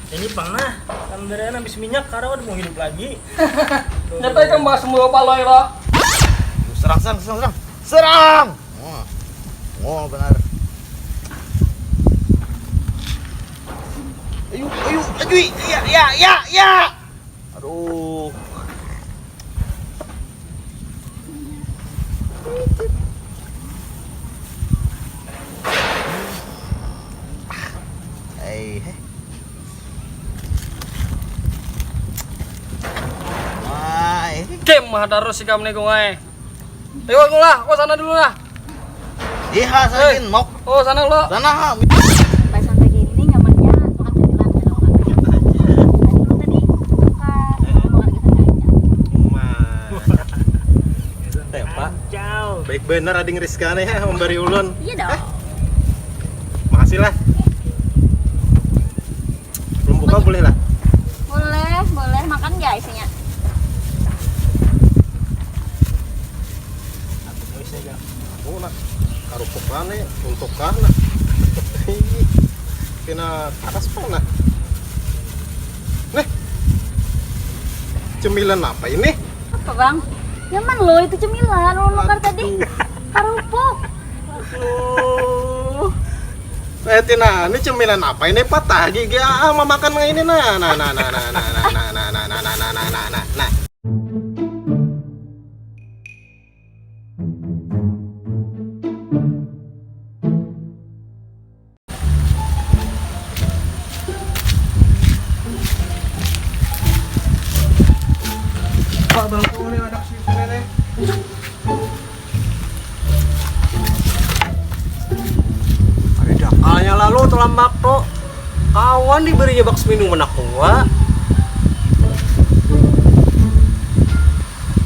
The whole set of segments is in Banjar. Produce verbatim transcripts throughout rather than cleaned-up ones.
Ini pang nah, alhamdulillah habis minyak, karena udah mau hidup lagi. Nyata ikam bahas semua paloi lo. Serang, serang, serang, serang. Serang. Wah. Wah, benar. Ayo, ayo, ayo, ya, ya, ya, ya. Aduh. Eh, heh. Wah, ini Kem, mah terus ikam nih, Gung, ai. Ayo, aku lah, aku sana dulu lah. Iya, ha, eh, sajin, mok. Oh, sana lo. Sana, ha. Pas sampai kayak gini nyamannya makan cemilan, ya, makan. Tadi lu tadi buka, makan kita aja. Wah. Teh, Pak. Baik bener ading Rizka nih ya, memberi ulun. Iya dong. Eh, makasih lah. Belum buka, boleh lah. Boleh, boleh. Makan nggak isinya? Aku nak karupuk mana untuk kana. Kena atas pernah. Nih. Cemilan apa ini? Apa, Bang? Nyaman loh itu cemilan, ulun makan tadi. Aduh. Karupuk. Aduh. Eh, Tina, ini cemilan apa ini? Patah gigi, ah, memakan ini, nah, nah, nah. Pak, bangku nih, anak si nih. Ada dakalnya lalu, terlambat tuh. Kawan diberinya baks minuman aku, wa.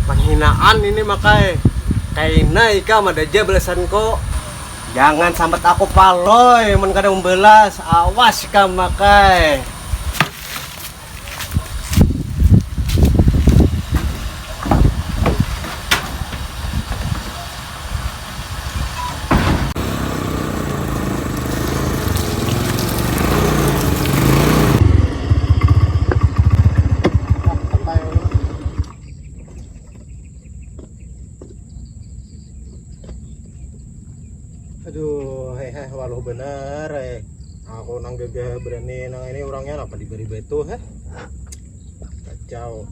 Penghinaan ini, makai. Kaina ikam ada aja balasan kok. Jangan sambat aku paloi, mun kada membalas. Awas ikam, makai. Aduh, heh, heh, waluh bener, eh. Aku nang gagah berani nang ini, orangnya apa diberi batu, heh? Kacau.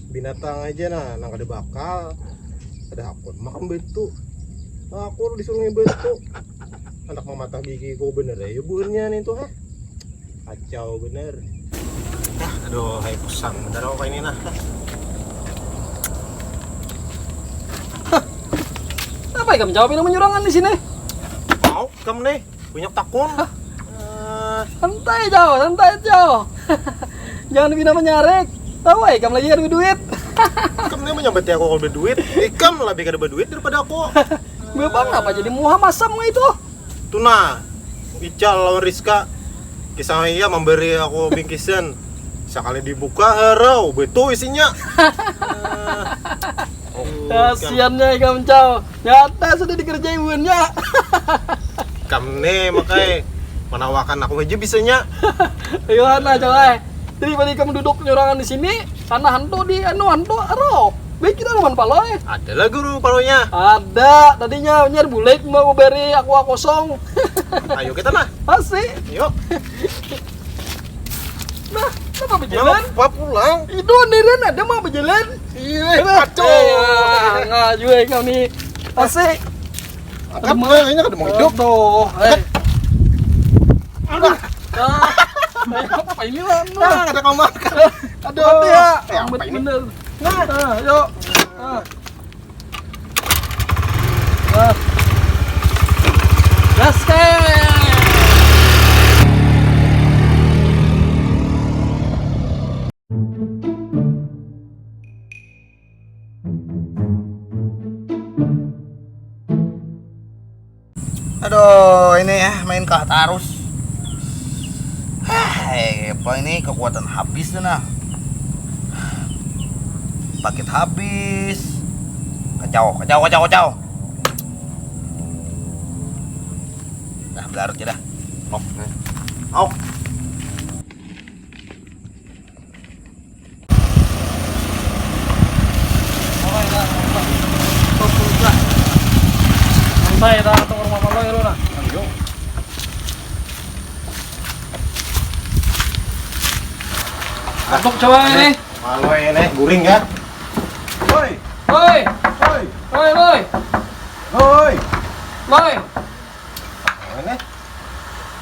Binatang aja nah, nang kada bakal. Ada hakun makan batu. Aku disuruh batu. Anak mematah gigi ku bener ya, buhannya nih tuh, heh. Kacau bener. Dah, aduh, hai pusang bener aku kayak ini nah. Hah, apa ikam jawab ini menyurangan di sini? Mau ikam nih, banyak takun. Eh, santai jauh, santai jauh. Jangan bina menyarik. Tahu ai ikam lagi ada duit. Ikam nih menyambati aku kalau berduit. Ikam lebih kada berduit daripada aku. Bapak ngapa jadi muha masam itu? Tuna, Ical lawan Rizka. Kisah iya memberi aku bingkisan. Sekali dibuka, harau, betul isinya. Eh, oh, kasiannya ikam, Cau. Nyata sudah dikerjai buannya. Kam nih, makai menawakan aku aja bisanya. Ayo, nah, Cau, eh. Daripada ikam duduk nyorangan di sini, sana hantu di anu, hantu, aro. Baik kita lawan paloi. Ada lah guru paloinya. Ada, tadinya nyar bulik mau beri aku kosong. Ayo kita nah. Pasti. Yuk. Nah, kenapa berjalan? Kenapa pulang? Itu andiran ada mau berjalan. Iya, aduh. Nggak juga kau nih. Pasti. Angkat lah, ini kada mau hidup. Tuh, eh. Aduh. Nah, apa ini lah? Nah, ada kau makan. Aduh. Mati ya. Eh, apa ini? Bener. Nah, yuk. Nah. Nah. Gas, Kak. Aduh, ini ya, main kah tarus. Hah, apa ini kekuatan habis tuh nah. Paket habis. Kacau, kacau, kacau, kacau. Nah, belarut ya dah. Oke. Oke. Batuk coba ini. Malu ini guring ya. Hoi, hoi, hoi, hoi, hoi, hoi. Hoi. Ini.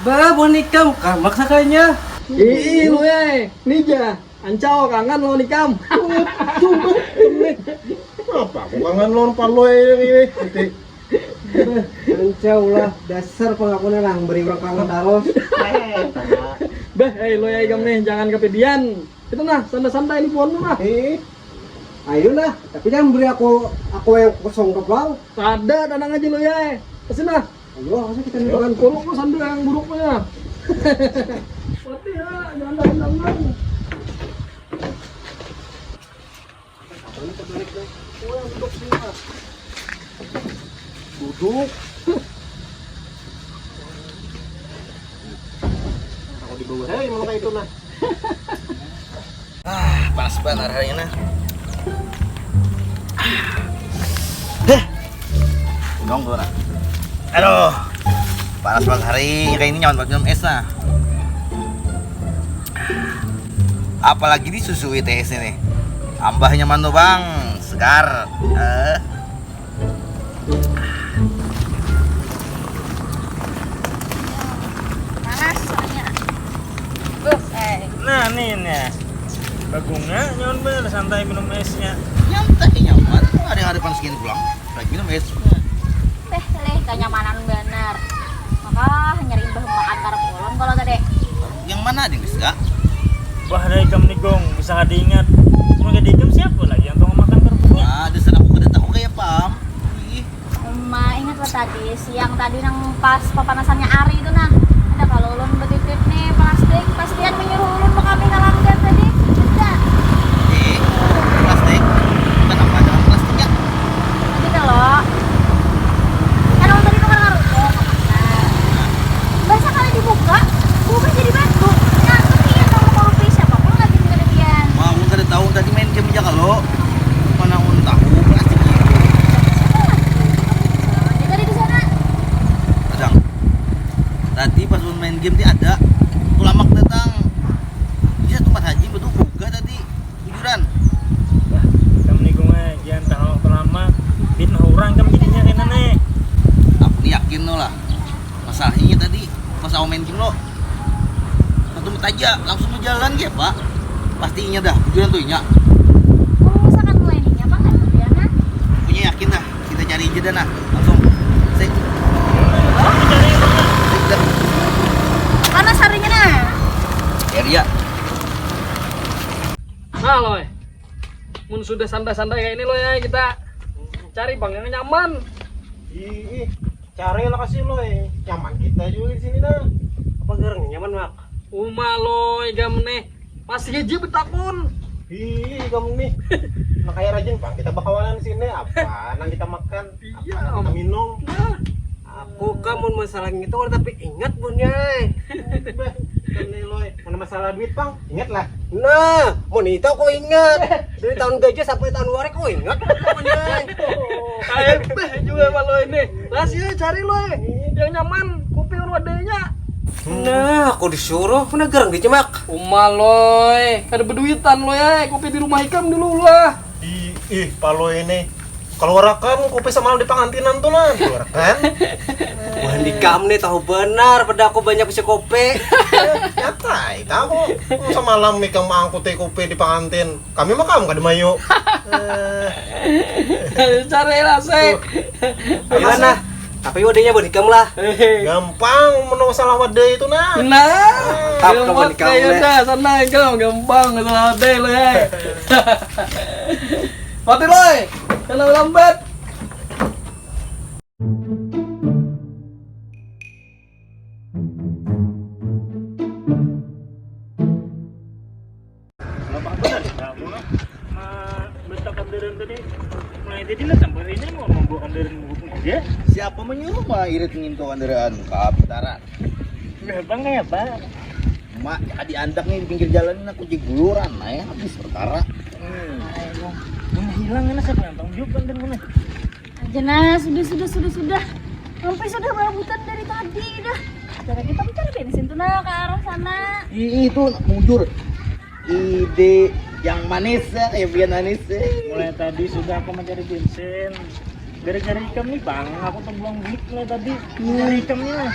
Bah, buhan ikam, kamak sakanya. Ih, lu eh. Ini ja. Ancau kangen lawan ikam. Apa aku kangen lawan Palui ini? Ancau lah, dasar pengakuan lah, beri orang kangen taros. Bah, eh, lo ya ikam nih, jangan kepedean. Itu nah, santai-santai ini pohon tuh nah. Eh, ayo nah, tapi jangan beri aku aku yang kosong kepal. Ada, tenang aja lo ya. Pasti nah. Ayo, masa kita nih dengan buruk lo, sandu yang buruk lo ya. Mati ya, jangan jangan. Apa ini terbalik nih? Oh, yang duduk sini mas. Duduk. Aku di bawah. Hei, emang kayak itu nah. Ah, panas banar hari ini. Heh. Nonggo nah. Aduh. Panas banget hari kayak ini nyaman banget minum es nah. Apalagi disusui teh es ini. Tambah nyaman tuh bang, segar. Eh. Panas soalnya. Bus, eh. Nah, nih nih. Bagungnya nyaman bener santai minum esnya. Nyantai nyaman, ada yang ada panas gini pulang. Lagi minum es. Teh, leh, kenyamanan bener. Maka nyari imbah makan karep ulun kalau tadi. Yang mana ada yang bisa? Wah, dari ikam nih gong, bisa kada ingat. Mau jadi ikam siapa lagi yang tahu makan kerupuk? Ah, dasar aku kada tahu kayak pam. Uma, ingatlah tadi siang tadi nang pas papanasannya Ari itu nah. Ada kalau ulun betitip nih plastik, pastian menyuruh ulun bekami ngalanggar tadi. Ada. Eh, plastik. Kenapa dengan plastiknya? Tadi kalau kan ulun tadi tukar ngarukuk, makan. Bahasa kali dibuka, berubah jadi batu. Nah, tapi yang kamu korupi siapa pun lagi dengan pian. Wah, ulun kada tahu tadi main game aja kalau mana ulun tahu plastiknya itu. Siapa lagi? Siapa lagi? Tadi di sana. Kadang. Tadi pas ulun main game ti ada tulamak datang. Bisa tempat haji betul buka tadi bujuran. Wah, kamu nih gue jangan tahu tulamak. Fitnah orang kamu jadinya kena nih. Aku nih yakin tuh lah. Masalahnya tadi pas aku main game lo satu menit aja langsung berjalan ya pak. Pasti inya dah bujuran tuh inya. Oh, misalkan mulai nih, apa nggak tuh ya nah? Punya yakin dah. Kita cari aja dah nah, langsung. Sik. Panas harinya nah. Ya dia. Nah loh, mun sudah santai-santai kayak ini loh ya kita cari bang yang nyaman. Ih, cari lah kasih loh, nyaman kita juga di sini nah. Apa gerang nyaman mak? Uma loh, igam nih. Masih aja betakun. Ih, kamu nih. Nah, kayak rajin bang, kita bakawanan sini apa? Nang kita makan, iya, apa nang kita minum. Nah. Aku kamu masalah itu tapi ingat punya. Bah, ini loy. Mana masalah duit bang? Ingat lah. Nah, mau itu aku ingat. Dari tahun gajah sampai tahun warik aku ingat punya. Kayak juga malu ini. Lah sih cari loy. Yang nyaman, kopi urut wadahnya. Nah, aku disuruh, mana gerang dicemak. Uma loy, kada beduitan loy ai, kopi di rumah ikam dulu lah. Ih, ih, palo ini. Keluarakan kopi semalam di pangantinan tuh lah, keluarakan. Wah, di kam nih tahu benar pada aku banyak bisi kopi. Nyata, itu aku. Semalam ikam mangkuti kopi di pangantin. Kami mah kamu kada mayu. Cari lah sih. Gimana? Tapi wadahnya buat ikam lah. Gampang mun masalah wadah itu nah. Nah. Tap kawan ikam. Ya udah sana ikam gampang masalah wadah lo ya. Mati loy. Kalau lambat. Kenapa benar? Kamu nah, ma- bentak kendaraan tadi. Mulai tadi lah sampai ini mau membawa kendaraan buku juga. Siapa menyuruh mah irit ngintu kendaraan kapitaran? Udah bang kayak apa? Mak, ya diandak nih di pinggir jalan ini aku jeguluran, nah ya habis perkara. Hmm. Mana hilang ini siapa yang tanggung jawab kan dan mana? Aja nah, sudah sudah sudah sudah. Sampai sudah berabutan dari tadi dah. Cara kita mencari bensin tuh nah ke arah sana. Ih, itu mujur. Ide yang manis ya, kayak pian manis ya. Mulai tadi sudah aku mencari bensin. Gara-gara ikam nih bang, aku terbuang bulik mulai tadi. Mencari ikam nih lah.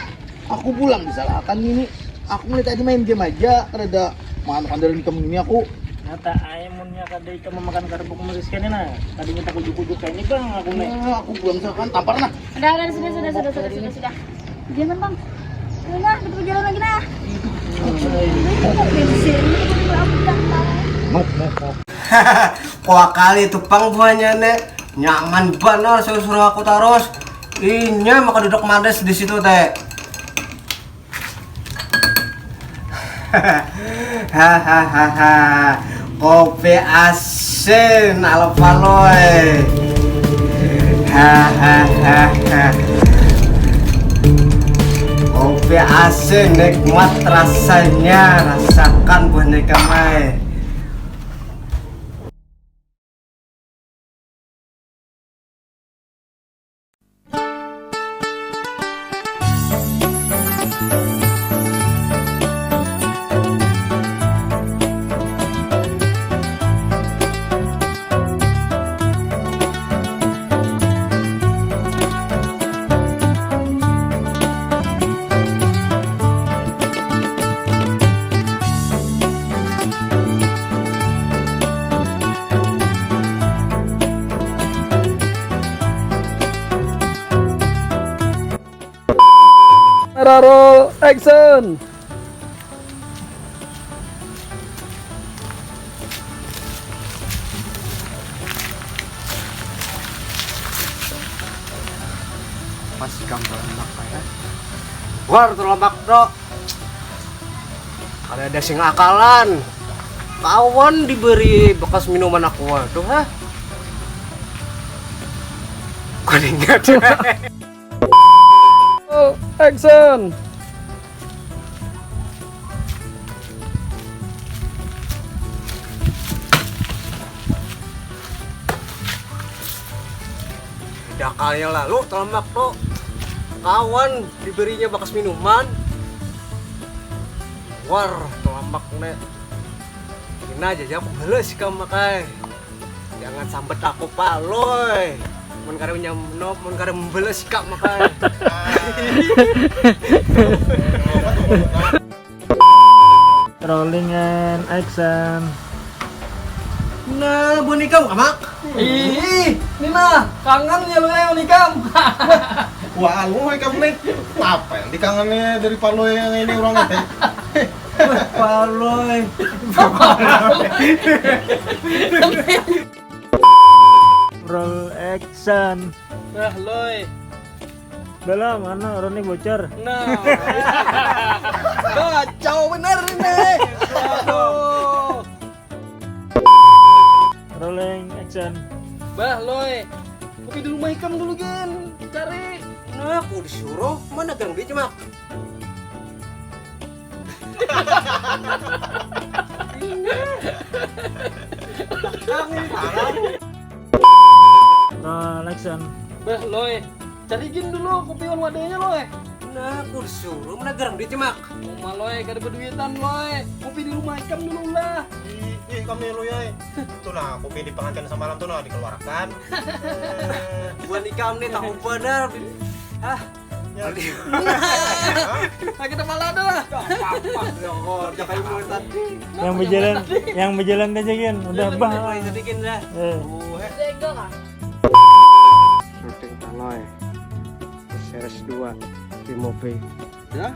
Aku pulang disalahkan ini. Aku mulai tadi main game aja, kada ada makan andalan ikam ini aku. Nyata ai munnya kada ikam memakan kerupuk meriskan nah. Tadi minta kujuk-kujuk kayak ini bang, aku nih. Nah, aku pulang disalahkan, tampar nah. Udah, udah, sudah, sudah, sudah, sudah, sudah, sudah. Jangan bang. Udah, kita jalan lagi nah. Kuakali itu pang buahnya nek nyaman banar suruh suruh aku terus. Inya maka duduk manis di situ teh. Hahaha. Kopi asin ala paloy. Hahaha. Kopi asin nikmat rasanya, rasakan buah nikam ai. Kamera roll action. Masih gambar anak ya. War terlamak bro. Kada ada sing akalan. Kawan diberi bekas minuman aqua tuh ha. Kuningat. Action. Dakal yang lalu telemak tuh kawan diberinya bekas minuman. War, telemak nih. Ini aja aku bales ikam makai. Jangan sambet aku paloy. Mun kada nyamnop, mun kada membeles ikam makai. Rolling and action. Nah, bun ikam kamak. Ih, ini nah kangen ya lu ya bun ikam. Wah, lu ikam nih. Apa yang dikangennya dari paloy yang ini orang teh? Paloy. Roll action. Bah, Loy. Bela mana orang ini bocor. Nah. Kacau bener ini. Aduh. Rolling action. Bah, Loy. Kopi di rumah ikam dulu gin. Cari. Nah, aku disuruh. Mana gang dia cemak? Nah, action. Bah, Loy, cari gin dulu kopi wan wadahnya, Loy. Nah, aku disuruh menegar di cemak. Uma, Loy, kada berduitan, Loy. Kopi di rumah ikam dulu lah. Ih, ih, kami, Loy, ay. Tuh nah, kopi di pengantin semalam tuh nah dikeluarkan. Buat ikam nih tahu benar. Ah, Lagi kepala ada lah. Yang berjalan, yang berjalan aja kan. Udah bah. Sedikit dah. Eh. Zego kah? Shooting Taloy. Series dua di Mobi. Ya?